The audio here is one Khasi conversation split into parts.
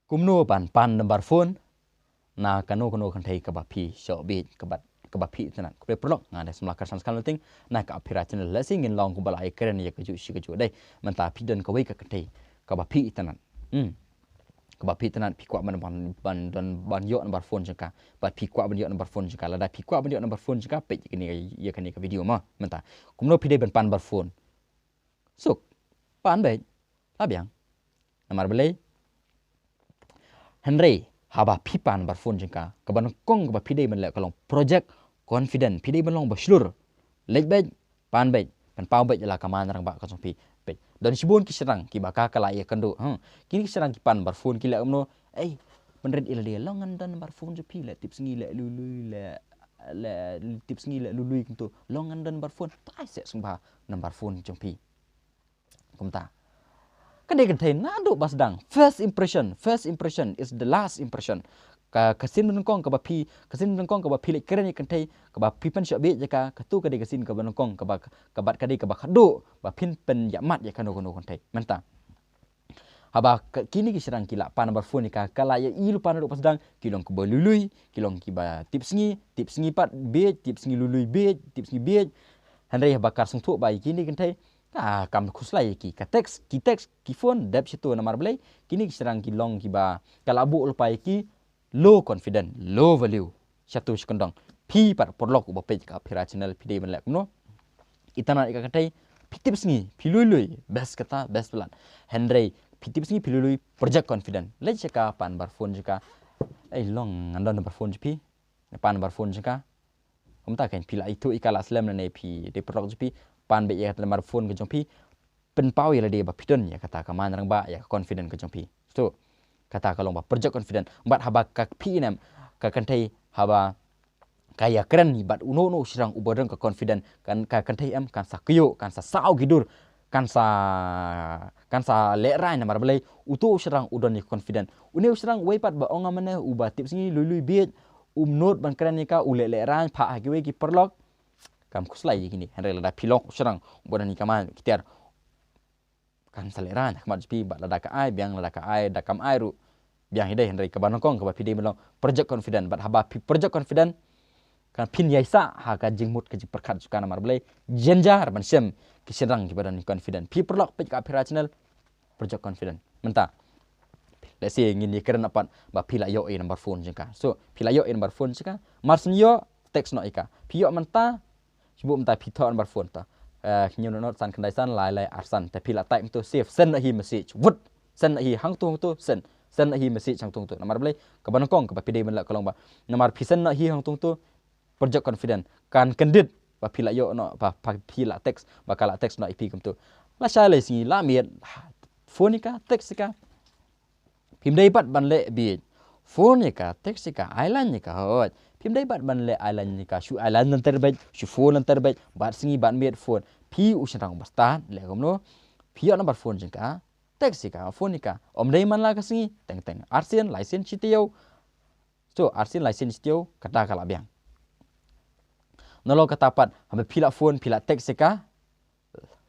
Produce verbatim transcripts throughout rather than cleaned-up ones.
Kumno ban pan number phone na kano kano kynthei kaba phi shoh bit, kaba, kaba phi itynnad. Khublei paralok, nga dei Samla Kyrsan Skhan Luting na ka Aphira Channel. Lehse ngin long kumba la ïakren ïa kajuh shi kajuh. Dei, mynta phi don kawei ka kynthei kaba phi itynnad. Hmm. Kaba phi itynnad, phi kwah ban, ban, ban don, ban ïoh number phone jong ka. Bad phi kwah ban ïoh number phone jong ka. Lada phi kwah ban ïoh number phone jong ka, peit ïa kane, ïa kane ka video mo. Mynta kumno phi dei ban pan number phone. Suk, pan beit, la biang. Namar balei? Hynrei haba phi pan number phone jong ka, kaba nyngkong kaba phi dei ban leh ka long project confident. Phi dei ban long ba shlur. Leit beit, pan beit, pynpaw beit ïa la ka man rangbah ka jong phi. Beit, don shibun ki shynrang kiba ka, ka la ïakynduh. Hmm. Kine ki shynrang ki pan number phone ki leh kumno? Ei, pynrit ïa lade, long ngan don number phone jong phi, leh tipsngi, leh lui lui, leh, leh tipsngi, leh lui lui kumto. Long ngan don number phone. Tai seh sngewbha number phone jong phi. Kumta. Ka dei kynthei naduh ba sdang. First impression, first impression is the last impression. Ka, ka sien ba nyngkong kaba phi, ka sien ba nyngkong kaba phi leit kren ïa ka kynthei, kaba phi pynshoh bit ïa ka, kato ka dei ka sien kaba nyngkong kaba, kaba ka dei kaba khadduh ba phin pynïamat ïa kano kano ka kynthei. Mynta. Haba ka, kine ki shynrang ki la pan number phone ïa ka, ka la ïohi lypa naduh ba sdang, ki long kiba lui lui, ki long kiba tipsngi, tipsngi pat bit, tipsngi lui lui bit, tipsngi bit. Hynrei haba ka sngewthuh ba ïa kine ki kynthei, ah, kam khuslai ïa ki, ka text, ki text, ki phone, dep shatu. Namar balei? Kine ki shynrang ki long kiba, ka la buh lypa ïa ki, low confident, low value. Shatu shi kyndong. Phi pat paralok uba peit ka Aphira Channel, phi dei ban leh kumno? Itynnad ïa ka kynthei, phi tipsngi, phi lui lui, best kata, best palat. Hynrei phi tipsngi, phi lui lui, project confident. Leit sha ka, pan number phone jong ka. Ei, long ngan don number phone jong phi. Pan number phone jong ka. Kumta kan phi la ithuh ïa ka, la slem lane phi dei paralok jong phi, pan beit ïa ka number phone ka jong phi, pynpaw ïa lade ba phi don ïa kata ka man rangbah, ïa ka confident ka jong phi. So, kata ka long ba project confident. Bad haba ka phi, ïa em, ka kynthei haba ka ïakren bad uno uno u shynrang uba don ka confident, kan, ka kynthei em kan sa kyiuh, kan sa saw ki dur, kan sa, kan sa lehraiñ. Namar balei? Uto u shynrang u don ïa ka confident. Une u shynrang uwei pat ba ong nga mynne, uba tipsngi, lui lui bit, um nud ban kren ïa ka, u leh lehraiñ, phah ha kiwei ki paralok. Kam khuslai ïa kine. Hynrei lada phi long u shynrang uba don ïa ka man ki tiar, kan sa lehraiñ ha khmat jong phi. Bad lada ka ai, biang, lada ka ai, da kam ai ruh, biang hi dei. Hynrei kaba nyngkong kaba phi dei ban long project confident. Bad haba phi project confident, kan phin ïai sah ha ka jingmut ka jingpyrkhat jong ka. Namar balei? Jynjar ban shem ki shynrang kiba don confident. Phi paralok peit ka Aphira Channel, project confident. Mynta, let's say ngin ïakren pat ba phi la ïoh ïa number phone jong ka. So, phi la ïoh ïa number phone jong ka. Mar shen ïoh, text noh ïa ka. Phi ïoh mynta, shu buh mynta, phi thoh number phone to. Eh, hynñiew not not san khyndai san lai lai ar san. Te phi la type mynta, save, send noh hi message. Wut, send noh hi hangto hangto, send. Send noh hi message hangto hangto. Namar balei? Kaba nyngkong kaba phi dei ban leh ka long ba, namar phi send noh hi hangto hangto, project confident. Kan kyndit ba phi la ïoh noh, ba, ba phi la text, ba ka la text noh ïa phi kumto. Lashai lai sngi, la miet, phone ïa ka, text ïa ka. Phim dei pat ban leh bit. Phone ïa ka, text ïa ka, ai line ïa ka, hooid. Phim dei pat ban leh ai line ïa ka, shu ai line lynter beit, shu phone lynter beit, bad sngi bad miet phone. Phi u shynrang ba stad, leh kumno? Phi ïoh number phone jong ka, text ïa ka, phone ïa ka. Ym dei man la ka sngi, teng teng arsien, laisien, shi taïew. So, arsien, laisien, shi taïew, kata ka la biang. Nalor kata pat, haba phi la phone, phi la text ïa ka.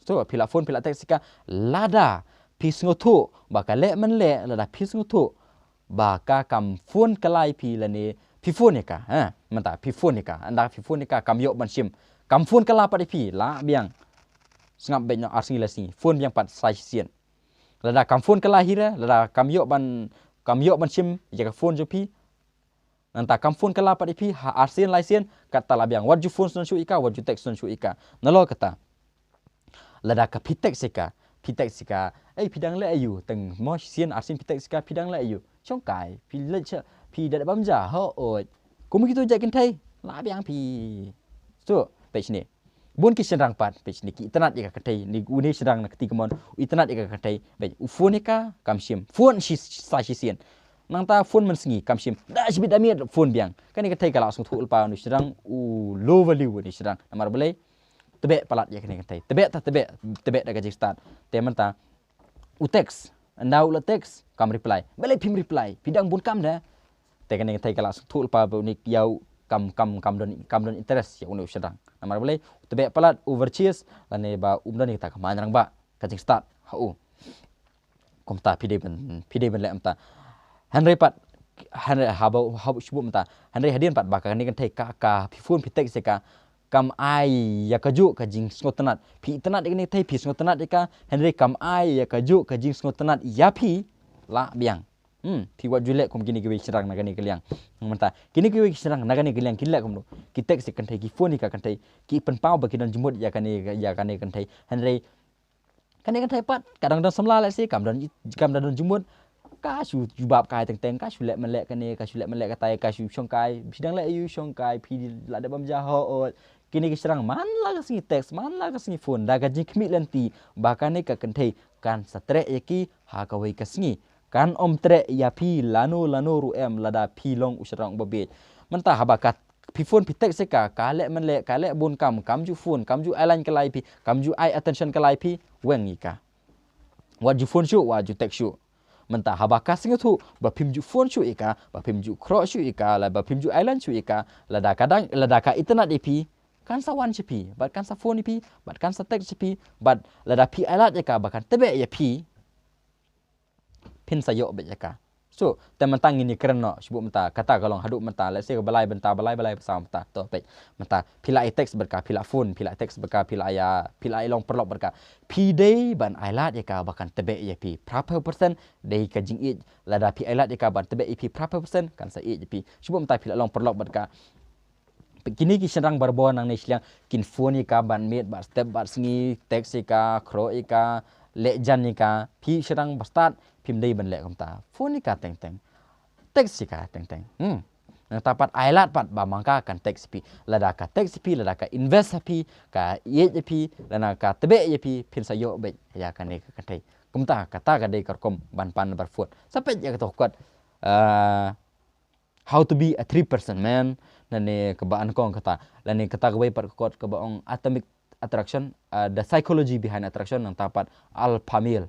So, phi la phone, phi la text ïa ka. Lada phi sngewthuh ba ka leh man leh, lada phi sngewthuh ba ka kam phone kylla ïa phi lane phi phone ïa ka, ha? Mynta phi phone ïa ka. Ynda phi phone ïa ka, kam ïoh ban shim, kam phone kylla pat ïa phi, la biang. Sngap beit noh, ar sngi lai sngi, phone biang pat sa shisien. Lada kam phone kylla hi re, lada kam ïoh ban, kam ïoh ban shim ïa ka phone jong phi. Nangta kam phone kylla pat ïa phi ha arsien laisien, kata la biang. Wat ju phone shuh shuh ïa ka, wat ju text shuh shuh ïa ka. Nalor kata, lada ka phi text ïa ka, phi text ïa ka, "Ei, phi dang leh aïu?" Teng mo shisien arsien phi text ïa ka, "Phi dang leh aïu?" "Shongkai." "Phi leit sha, phi dei bam ja?" "Hooid." Kum kito jait kynthei, la biang phi. So, peit shane. Bun ki shynrang pat, peit shane, ki itynnad ïa ka kynthei, ne une u shynrang na kti kamon, u itynnad ïa ka kynthei. Peit, u phone ïa ka, kam shim. Phone shi, sa shisien. Nangta phone mynsngi, kam shim. Da shibit da miet, phone biang. Kane ka kynthei ka la sngewthuh lypa une u shynrang u low value une u shynrang. Namar balei? Tebeh palat ïa kane ka kynthei. Tebeh ta tebeh, tebeh da ka jingstad. Te mynta u text, ynda u la text, kam reply. Balei phim reply? Phi dang bun kam de. Te kane ka kynthei ka la sngewthuh lypa ba une ïa u kam, kam, kam don, kam don interest ïa une u shynrang. Namar balei? Tebeh palat, u overchase, lane ba um don ïa kata ka man rangbah ka jingstad ha u. Kumta phi dei ban, phi dei ban leh mynta. Hynrei pat, hynrei haba, haba shu buh mynta. Hynrei hadien pat ba kane ka kynthei ka, ka phi phone phi text ïa ka, kam ai ïa ka juh ka jingsngewtynnad. Phi tynnad ïa kane ka kynthei, phi sngewtynnad ïa ka, hynrei kam ai ïa ka juh ka jingsngewtynnad ïa phi, lah biang. Hmm, phi wat ju leh kum kine kiwei ki shynrang na kane ka liang. Mynta kine kiwei ki shynrang na kane ka liang kin leh kumno? Ki text ïa ka kynthei, ki phone ïa ka kynthei, ki pynpaw ba ki don jingmut ïa kane, ïa kane ka kynthei. Hynrei kane ka kynthei pat ka dang don samla lehse, kam don, kam da don jingmut. Ka shu jubab kai teng teng, ka shu leh man leh kane, ka shu leh man leh katai, ka shu shongkai. Phi dang leh aïu shongkai, phi la dep bam ja hooid. Kine ki shynrang man la ka sngi text, man la ka sngi phone, da ka jingkhmih lynti ba kane ka kynthei kan sa treh ïa ki ha kawei ka sngi. Kan ym treh ïa phi lano lano ruh em lada phi long u shynrang uba bieit. Mynta haba ka phi phone phi text ïa ka, ka leh man leh, ka leh bun kam, kam ju phone, kam ju ai line kylla ïa phi, kam ju ai attention kylla ïa phi, weng ïa ka. Wat ju phone shuh, wat ju text shuh. Mynta haba ka sngewthuh ba phim ju phone shuh ïa ka, ba phim ju khroh shuh ïa ka, lada ba phim ju ai line shuh ïa ka, lada ka dang, lada ka itynnad ïa phi, kan sa wan sha phi, bad kan sa phone ïa phi, bad kan sa text sha phi, bad lada phi ai lad ïa ka ba kan tbeh ïa phi, phin sa ïoh beit ïa ka. So te mynta ngin ïakren noh shibun mynta, kata ka long haduh mynta, let's say ba lai bynta, ba lai, ba lai ba saw bynta. To peit mynta, phi la ai text bad ka, phi la phone, phi la text bad ka, phi la ai, phi la ai long paralok bad ka. Phi dei ban ai lad ïa ka ba kan tbeh ïa phi. Phra phew percent dei ka jingïeit. Lada phi ai lad ïa ka ban tbeh ïa phi, phra phew percent kan sa ïeit ïa phi. Shibun mynta phi la long paralok bad ka. Kine ki shynrang barabor nangne shiliang kin phone ïa ka ban miet, bad step, bad sngi, text ïa ka, khroh ïa ka, leh jan ïa ka. Phi shynrang bastad phim dei ban leh kumta. Phone ïa ka teng teng, text ïa ka teng teng. Hmm. Nangta pat ai lad pat ba ma ka kan text phi. Lada ka text phi, lada ka invest ha phi, ka ïeit ïa phi, lada ka tbeh ïa phi, phin sa ïoh beit ïa kane ka kynthei. Kumta kata ka dei ka rukom ban pan ban phone. Sa peit ïa kato ka kot, ah, How to be a three percent man, lane kaba nyngkong kata, lane kata kawei pat ka kot kaba ong atomic attraction, ah, the psychology behind attraction, nangta pat alpha male.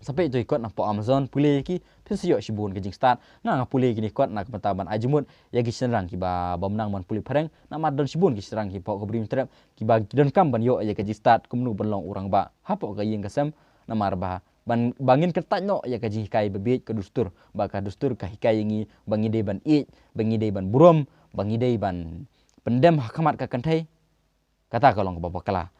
Sa peit ïa kato ka kot na poh Amazon, pule ïa ki, phin sa ïoh shibun ka jingstad. Nga nga pule ïa kine ki kot na ka bynta ban ai jingmut ïa ki shynrang kiba bym nang ban pule phareng, namar don shibun ki shynrang kiba hok ha ka Bri Hynñiewtrep kiba donkam ban ïoh ïa ka jingstad kumno ban long u rangbah hapoh ka ïing ka sem, namar ba ban, ba ngin kyntait noh ïa ka jinghikai ba bieit, ka dustur, ba ka dustur ka hikai ïa ngi ba ngi dei ban ïeit, ba ngi dei ban burom, ba ngi dei ban pyndem ha khmat ka kynthei. Kata ka long kaba bakla.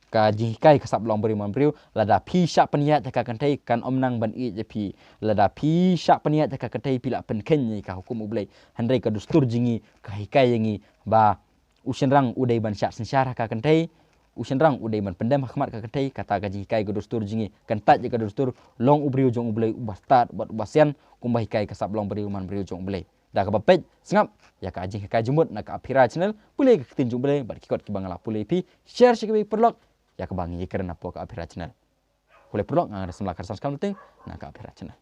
Ka jinghikai ka sap long briew man briew, lada phi shah pynïaid ha ka kynthei kan ym nang ban ïeit ïa phi. Lada phi shah pynïaid ha ka kynthei phi la pynkheiñ ïa ka hukum U Blei. Hynrei ka dustur jong ngi ka hikai ïa ngi ba u shynrang u dei ban shah synshar ha ka kynthei, u shynrang u dei ban pyndem ha khmat ka kynthei. Kata ka jinghikai ka dustur jong ngi, kyntait ïa ka dustur, long u briew jong U Blei uba stad bad uba sian, kumba hikai ka sap long briew man briew jong U Blei. Da kaba peit, sngap ïa ka jinghikai jingmut na ka Aphira Channel, pule ïa ka ktien jong U Blei bad ki kot kiba nga la pule ïa phi, share sha kiwei ki paralok ïa kaba ngi ïakren hapoh ka Aphira Channel. Pule paralok, nga nga dei Samla Kharsan Skam Luting na ka Aphira Channel.